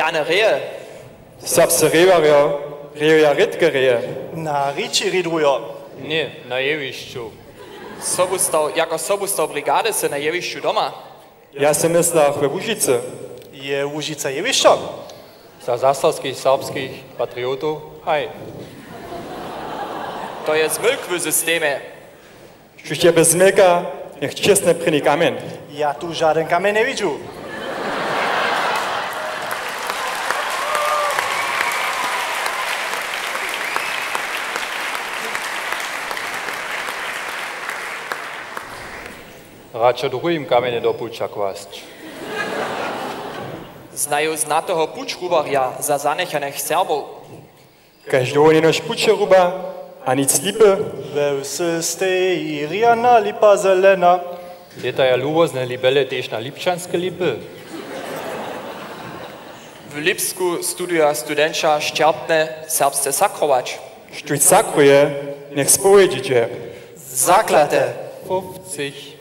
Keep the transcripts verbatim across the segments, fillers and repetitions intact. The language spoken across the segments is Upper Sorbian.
A na reje? Serbscy rěwarjo rejuja rědke reje. Na hrěči rědrujo. Ně, na jewišću. Sobustaw, jako sobustaw brigady sy na jewišću doma. Ja sej myslach we Łužicy. Je Łužica jewišćo? Za zastarskich serbskich patriotow haj. To je zmylk w systemje. Štóž je bez zmylka, njech ćisny prěni kamjeń. Ja tu žadyn kamjeń njewidźu. Radšo druhim kamjenje do puća kłasć. Znaju znateho pućrubarja za zanjechanych Serbow. Kaž dołho jenož puće ruba a nic lipy. We wsy steji rjana lipa zelena. Lětaja luwozne libele tež na lipčanske lipy. W Lipsku studuja studenća šćerpnje serbsce sakrować. Štóž sakruje, njech spowjedźiće. Zaklate. Fofcich.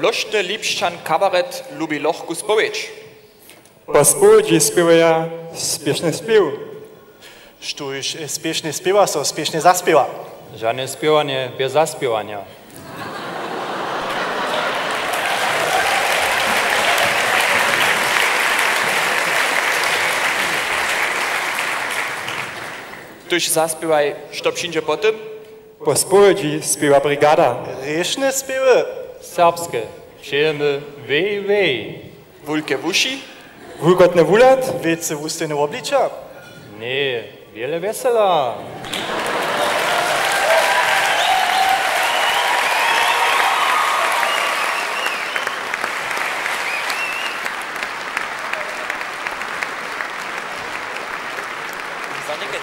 Loštny Lipšćan kabaret lubi lochku spowědź. Po spowědźi spěwaja spěšny spěw. Štóž spěšnje spěwa, so spěšnje zaspěwa. Žane spěwanje bjez zaspěwanja. Hdyž zaspěwaj, što přińdźe po tym? Po spowědźi spěwa brigada. Hrěšne spěwy. Serbske. Přejemy wej wej. Wulke wuši. Wulkotny wuhlad. Wěcy wustejne wobliča. Ně, wjele wjesela. Za někaj